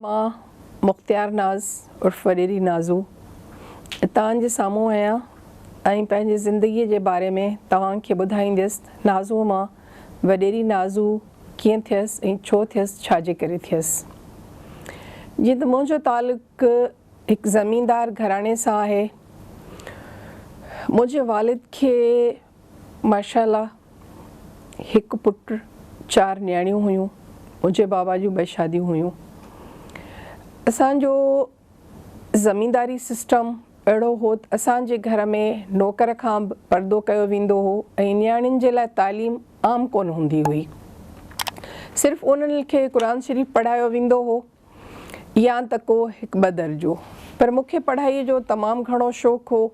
مان مختيار ناز عرف وڏيري نازو توهان جي سامهون آهيان ۽ پنهنجي زندگيء جي باري ۾ توهان کي ٻڌائينديس نازو مان وڏيري نازو ڪيئن ٿيس ۽ ڇو ٿيس ڇا جي ڪري ٿيس. جيئن ته منهنجو تعلق هڪ زميندار گهراڻي سان آهي. منهنجي والد کي ماشاء الله هڪ پٽ چار نياڻيون هيون. منهنجي بابا جون ٻه شاديون هيون. اسان جو زمينداري سسٽم اهڙو هو ته اسان جي گهر ۾ نوڪر کان به پردو ڪيو ويندو هو ۽ نياڻين جي لاء تعليم عام ڪونه هوندي هئي. صرف انهن کي قرآن شريف پڙهايو ويندو هو يا ته ڪو هڪ ٻه درجو. پر مون کي پڙهائيء جو تمام گهڻو شوق هو.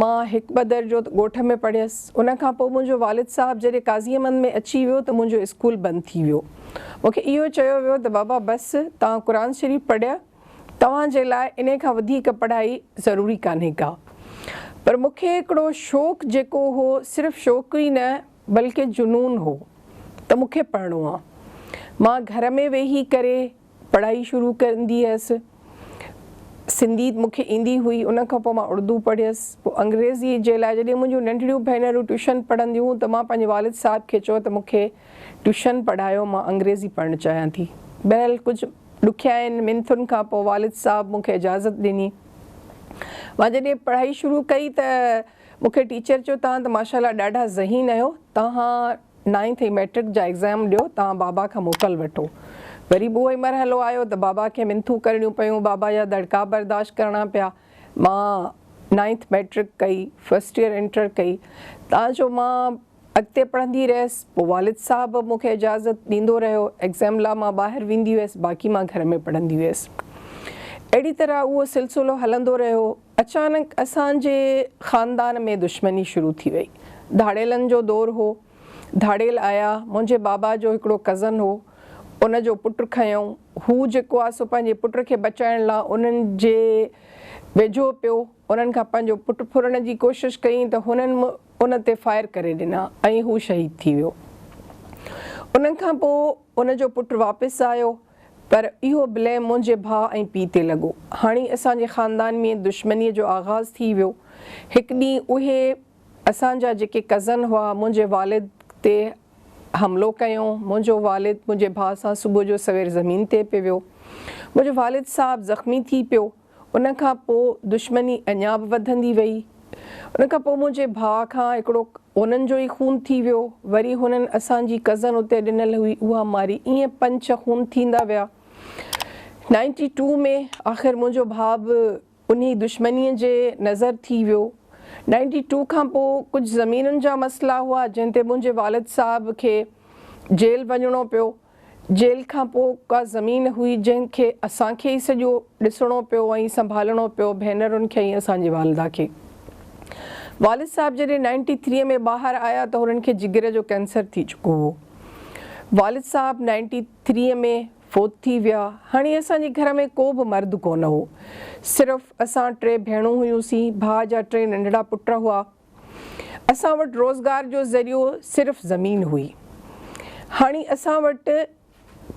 مان هڪ ٻه درجو ته ڳوٺ ۾ پڙهيس. ان کان پوء منهنجو والد صاحب جڏهن قاضي احمد ۾ اچي ويو ته منهنجو اسڪول بند ٿي ويو. مون کي اهو چيو ويو ته بابا بس توهان قرآن شريف پڙهيا، توهان جي لاء انهي کان وڌيڪ پڙهائي ضروري ڪانهي ڪا. پر مون کي هڪڙو شوق جيڪو هو صرف شوق ئي نه بلڪه جنون هو ته مون کي پڙهڻو آ. مان گهر ۾ ويهي ڪري پڙهائي شروع ڪندي هيس. سنڌي مون کي ايندي هئي، ان کان پوء مان اردو پڙهيس، پوء انگريزي جي لاء جڏهن منهنجون ننڍڙيون ڀينرون ٽيوشن پڙهنديون هيون ته مان پنهنجي والد صاحب کي چيو ته مون کي ٽيوشن پڙهايو، مان انگريزي پڙهڻ چاهيان ٿي. بهرحال ڪجهه ڏکيائين منٿن کان پوء والد صاحب مون کي اجازت ڏني. مان جڏهن پڙهائي شروع ڪئي ته مون کي ٽيچر چيو توهان ته ماشاء الله ڏاڍا ذهين آهيو، توهان نائنٿ ۽ مئٽرڪ جا ايگزام ڏيو، توهان بابا کان موڪل وٺو. وري به اهوئي مرحلو آيو ته بابا کي منٿون ڪرڻيون پيون، بابا جا دڙڪا برداشت ڪرڻا پيا. مان نائنٿ مئٽرڪ ڪئي، فرسٽ ايئر انٽر ڪئي، تان جو مان اڳتي پڙهندي رهيس. پوء والد صاحب به مون کي اجازت ڏيندو رهيو. ايگزام لا مان ٻاهر ويندي هيس، باقي مان گهر ۾ پڙهندي هيس. اهڙي طرح اهو سلسلو هلندو رهيو. اچانڪ اسان جي خاندان ۾ دشمني شروع ٿي وئي. ڌاڙيلن جو دور هو. ڌاڙيل آيا. منهنجي بابا جو هڪڙو ڪزن هو. ان جو پٽ کنيائون. هو جيڪو آ سو پنهنجي پٽ کي بچائڻ لا انهن جي ويجهو پيو. انهن کان پنهنجو پٽ ڦرڻ جي ڪوشش ڪئي ته هنن ان تي فائر ڪري ڏنا ۽ هو شهيد ٿي ويو. ان کان پوء ان جو پٽ واپس آيو. پر اهو بليم منهنجي ڀاء ۽ پيء تي لڳو. هاڻي اسان جي خاندان ۾ دشمنيء جو آغاز ٿي ويو. هڪ ڏينهن اهي اسان جا جيڪي ڪزن هئا، منهنجي والد تي حملو ڪيون. منهنجو والد منهنجي ڀاء سان صبح جو سوير زمين تي پئي ويو. منهنجو والد صاحب زخمي ٿي پيو. ان کان پوء دشمني اڃا به وڌندي وئي. ان کان پوء منهنجي ڀاء کان هڪڙو انهن جو ئي خون ٿي ويو. وري هنن اسان جي ڪزن اتي ڏنل هئي اها ماري. ائين پنج ڇهه خون ٿيندا ويا. نائنٽي ٽو ۾ آخر منهنجو ڀاء به انهي دشمنيء جي نظر ٿي ويو. نائنٽي ٽو کان پوء ڪجهه زمينن جا مسئلا هئا جنهن تي منهنجي والد صاحب کي جيل وڃڻو پيو. جيل کان پوء ڪا زمين هئي جنهن کي اسان کي ئي سڄو ڏسڻو پيو ۽ سنڀالڻو پيو، ڀينرن کي ۽ اسان جي والده کي. والد صاحب جڏهن نائنٽي ٿريء ۾ ٻاهر آيا ته هنن کي جگر جو ڪينسر ٿي چڪو هو. والد صاحب نائنٽي ٿريء ۾ فوت ٿي ويا. هاڻي اسان جي گهر ۾ ڪو به مرد ڪونه هو. صرف اسان ٽي ڀيڻون هيون سين، ڀاء جا ٽي ننڍڙا پٽ هئا. اسان وٽ روزگار جو ذريعو صرف زمين هئي. هاڻي اسان وٽ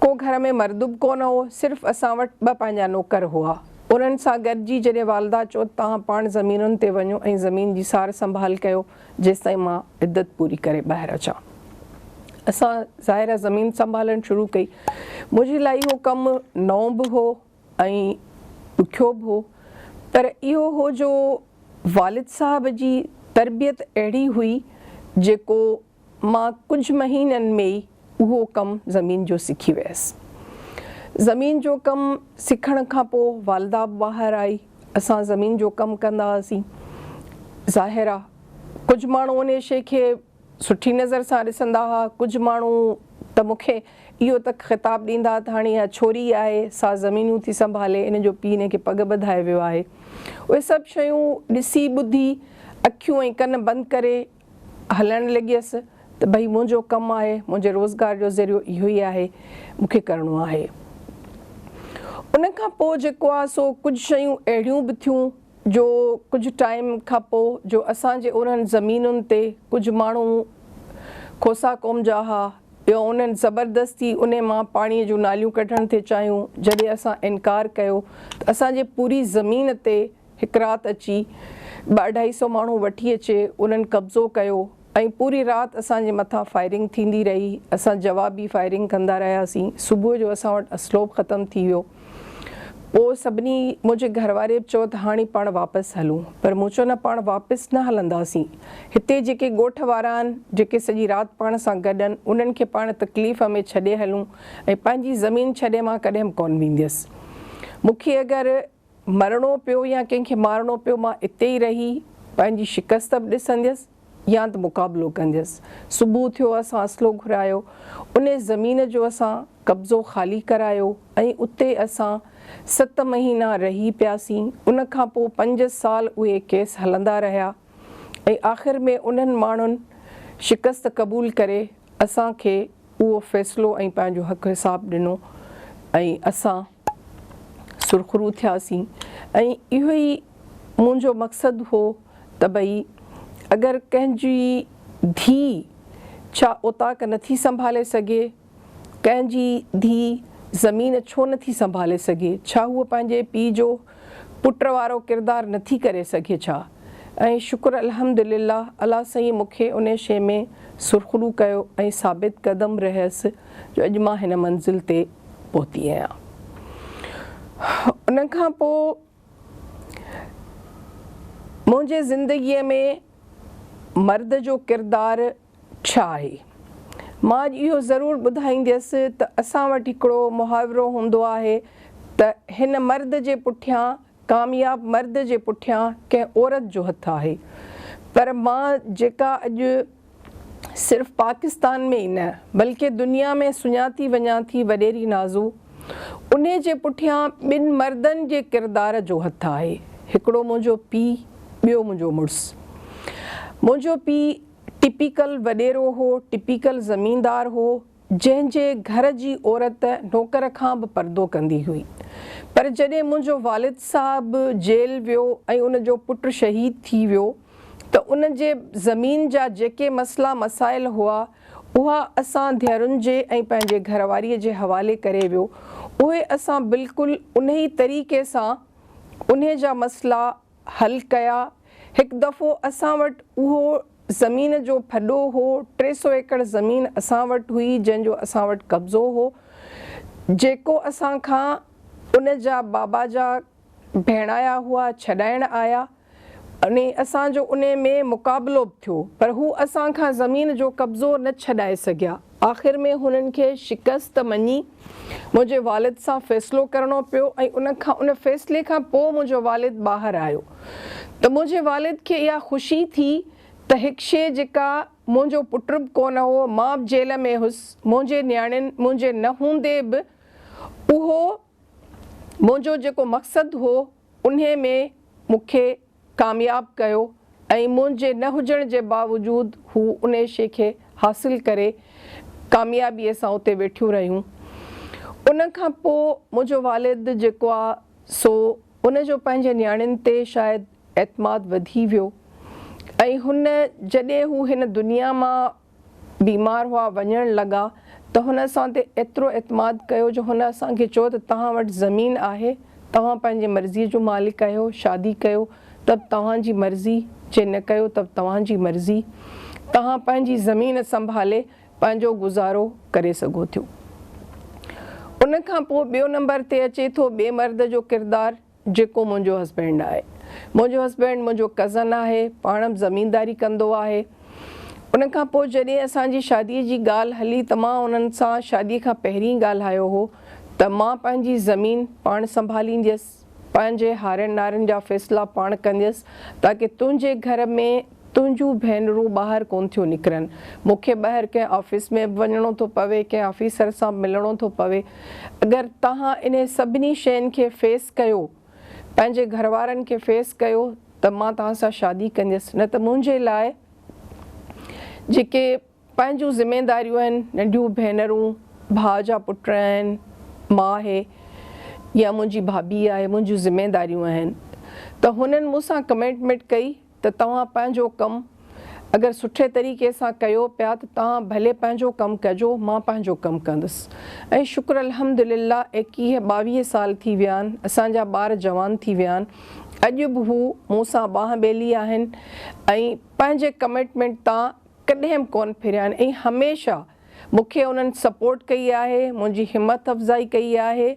ڪو گهر ۾ مرد به ڪونه هو، صرف اسان وٽ ٻه پنهنجا نوڪر هئا. انهن سان گڏجي جڏهن والده چيو ته توهان پاڻ زمينن تي وڃو ۽ زمين جي سار سنڀال ڪيو جيستائين مان عدت پوري ڪري ٻاهر اچان. اسان ظاهر آهي زمين سنڀالڻ شروع ڪئي. منهنجي لاء اهو ڪم نئون به هو ۽ ڏکيو به هو پر اهو هو جو والد صاحب جي تربيت اهڙي هئي جيڪو مان ڪجهه مهينن ۾ ئي اهو ڪم زمين جو سکي ويس. زمين جو ڪم سکڻ کان پوء والده به ٻاهر آئي، اسان زمين جو ڪم ڪندا هئاسين. ظاهر آ ڪجهه ماڻهو انهي شيء کي سٺي نظر سان ڏسندا ها، ڪجهه ماڻهو ته مون کي اهو تڪ خطاب ڏيندا ها ته هاڻي اها ڇوري آهي، سا زمينون ٿي سنڀالي، ان جو پيء ان کي پڳ ٻڌائي ويو آهي. اهي سڀ شيون ڏسي ٻڌي اکيون ۽ ڪن بند ڪري هلڻ لڳيس ته ڀئي منهنجو ڪم آهي، منهنجي روزگار جو ذريعو اهو ئي آهي، مون کي ڪرڻو آهي. ان کان پوء جيڪو آهي سو ڪجهه شيون اهڙيون به ٿيون جو ڪجهه ٽائيم کان پوء جو اسان جي انهن زمينن تي ڪجهه ماڻهو کوسا قوم جا ها، ٻيو انهن زبردستي انهي مان پاڻي جون ناليون ڪڍڻ ٿي چاهيون، جڏهن اسان انڪار ڪيو ته اسان جي پوري زمين تي هڪ رات اچي ٻه اڍائي سئو ماڻهو وٺي اچي انهن قبضو ڪيو ۽ پوري رات اسان جي مٿان فائرنگ ٿيندي رهي، اسان جوابي فائرنگ ڪندا رهياسين، صبح جو اسان وٽ اسلحو به ختم ٿي ويو. پوء سڀني منهنجي گهر واري به چيو ته هاڻي پاڻ واپس هلون پر مون چيو نه پاڻ واپس نه هلنداسين هتي جيڪي ڳوٺ وارا آهن جيڪي سڄي رات پاڻ سان گڏ آهن انهن کي پاڻ تڪليف ۾ ڇڏي هلون ۽ پنهنجي زمين ڇڏي مان ڪڏهن به ڪونه وينديس مون کي اگر مرڻو پيو يا ڪنهن کي مارڻو پيو مان اتي ئي رهي پنهنجي شڪست به ڏسنديس يا ته مقابلو ڪنديس. صبح ٿيو اسان اسلحو گهرايو انهي زمين جو اسان قبضو خالي ڪرايو ۽ اتي اسان ست مهينا رهي پياسين ان کان پوء پنج سال اهي ڪيس هلندا رهيا ۽ آخر ۾ انهن ماڻهن شڪست قبول ڪري اسان کي اهو فيصلو ۽ پنهنجو حق حساب ڏنو ۽ اسان سرخرو ٿياسين ۽ اهو ئي منهنجو مقصد هو ته ڀئي اگر ڪنهن جي ڌيء ڇا اوطاق نٿي سنڀالي سگهي، ڪنهن جي ڌيء زمين ڇو نٿي سنڀالي سگهي، ڇا هوء پنهنجي پيء جو پٽ وارو ڪردار نٿي ڪري سگهي ڇا؟ ۽ شڪر الحمدلله الله سائين مون کي انهي شيء ۾ سرخرو ڪيو ۽ ثابت قدم رهيس جو اڄ مان هن منزل تي پهتي آهيان. ان کان پوء منهنجي زندگيء ۾ مرد جو ڪردار ڇا آهي؟ مان اڄ اهو ضرور ٻڌائينديس ته اسان وٽ هڪڙو محاورو هوندو آهي ته هن مرد جي پٺيان، ڪامياب مرد جي پٺيان ڪنهن عورت جو هٿ آهي. پر مان جيڪا اڄ صرف پاڪستان ۾ ئي نه بلڪه دنيا ۾ سڃاتي وڃان ٿي وڏيري نازو انهي جي پٺيان ٻن مردن جي ڪردار جو هٿ آهي هڪڙو منهنجو پيء ٻيو منهنجو مڙس منهنجو پيء ٽپيڪل وڏيرو هو ٽپيڪل زميندار هو جنهن جي گهر جي عورت نوڪر کان به پردو ڪندي هئي پر جڏهن منهنجو والد صاحب جيل ويو ۽ ان جو پٽ شهيد ٿي ويو ته ان جي زمين جا جيڪي مسئلا مسائل هئا اها اسان ڌيئرن جي ۽ پنهنجي گهر واري جي حوالي ڪري ويو اهي اسان بلڪل انهي طريقي سان انهي جا مسئلا حل ڪيا هڪ دفعو اسان وٽ اهو زمين جو ڦڏو هو، 300 ايڪڙ زمين اسان وٽ هئي جنهن جو اسان وٽ قبضو هو، جيڪو اسان کان ان جا بابا جا ڀيڻايا هئا ڇڏائڻ آيا ۽ اسان جو انهي ۾ مقابلو به ٿيو پر هو اسان کان زمين جو قبضو نه ڇڏائي سگهيا، آخر ۾ هنن کي شڪست مڃي منهنجي والد سان فيصلو ڪرڻو پيو ۽ ان کان ان فيصلي کان پوء منهنجو والد ٻاهر آيو ته منهنجي والد کي اها خوشي ٿي ته هڪ شيء جيڪا منهنجو پٽ به ڪونه هو مان به جيل ۾ هيس منهنجي نياڻين منهنجي نه هوندي به اهو منهنجو جيڪو مقصد هو انهي ۾ مون کي ڪامياب ڪيو ۽ منهنجي نه هجڻ جي باوجود هو انهي شيء کي حاصل ڪري ڪاميابيء سان اتي ويٺيون رهيون. ان کان پوء منهنجو والد جيڪو آ سو ان جو پنهنجي نياڻين تي شايد اعتماد وڌي ويو ۽ هن جڏهن هو هن دنيا مان بيمار هئا وڃڻ لڳا ته هن اسان تي ايترو اعتماد ڪيو جو هن اسان کي چيو ته توهان وٽ زمين آهي توهان پنهنجي مرضي جو مالڪ آهيو شادي ڪيو ته به توهان جي مرضي جي نه ڪيو ته به توهان جي مرضي توهان پنهنجي زمين سنڀالي پنهنجو گذارو ڪري سگهو ٿيو. ان کان پوء ٻيو نمبر تي اچي ٿو ٻئي مرد جو ڪردار جيڪو منهنجو هسبينڊ آهي. منهنجو هسبينڊ منهنجو ڪزن آهي، پاڻ به زمينداري ڪندو آهي. ان کان پوء جڏهن اسان جي شاديء جي ڳالهه هلي ته مان انهن سان شاديء کان پهرين ڳالهايو هو ته مان پنهنجي زمين پاڻ سنڀالينديس، پنهنجي هارين نارين جا فيصلا پاڻ ڪنديس تاڪه تنهنجي گهر ۾ تنهنجون ڀينرون ٻاهر ڪونه ٿيون نڪرن. مون کي ٻاهر ڪنهن آفيس ۾ به وڃڻو ٿو پوي، ڪنهن آفيسر سان به ملڻو ٿو پوي. اگر توهان انهي سڀني شين کي فيس ڪيو، پنهنجي گهروارن کي فيس ڪيو ته مان توهان سان شادي ڪنديس، نه ته منهنجي لاء جيڪي پنهنجون ذميداريون آهن، ننڍيون ڀينرون، ڀاء جا پٽ آهن، ماء آهي يا منهنجي ڀاڀي آهي، منهنجون ذميداريون آهن ته هنن مون سان ڪميٽمينٽ ڪئي ته توهان پنهنجو ڪم اگر سٺي طريقي سان ڪيو پيا ته توهان ڀلي پنهنجو ڪم ڪجو مان پنهنجو ڪم ڪندس ۽ شڪر الحمدلله ايڪيهه ٻاويهه سال ٿي ويا آهن اسان جا ٻار جوان ٿي ويا آهن اڄ به هو مون سان ٻانهن ٻيلي آهن ۽ پنهنجي ڪمٽمينٽ تان ڪڏهن به ڪونه ڦريا آهن ۽ هميشه مون کي انهن سپورٽ ڪئي آهي منهنجي همت افزائي ڪئي آهي.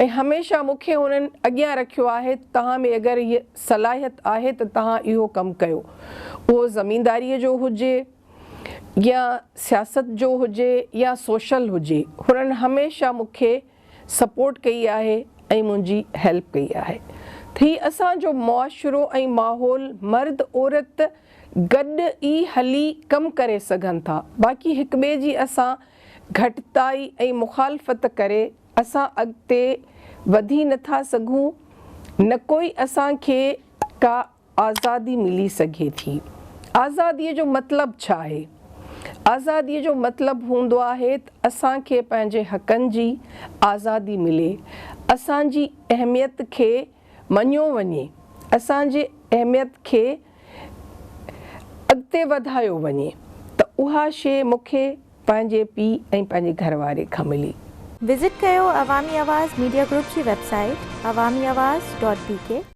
۽ هميشه مون کي انهن اڳيان رکيو آهي ته توهان ۾ اگر هيء صلاحيت آهي ته توهان اهو ڪم ڪيو. اهو زمينداريء جو هجي يا سياست جو هجي يا سوشل هجي. هنن هميشه مون کي سپورٽ ڪئي آهي ۽ منهنجي هيلپ ڪئي آهي. ته هي اسان جو معاشرو ۽ ماحول مرد عورت گڏ ئي هلي ڪم ڪري سگهن ٿا. باقي هڪٻئي جي اسان گهٽتائي ۽ مخالفت ڪري اسان اڳتي وڌي نه ٿا سگهون، نه ڪوئي اسان کي ڪا آزادي ملي سگهي ٿي. آزاديء جو مطلب ڇا آهي؟ آزاديء جو مطلب هوندو آهي ته اسان کي پنهنجي حقن جي آزادي ملي، اسان جي اهميت کي مڃيو وڃي، اسان جي اهميت کي اڳتي وڌايو وڃي ته اها شيء مون کي پنهنجي پيء ۽ پنهنجي گهر واري کان ملي. وزٽ ڪيو عوامي آواز ميڊيا گروپ جي website Awami Awaz dot B K.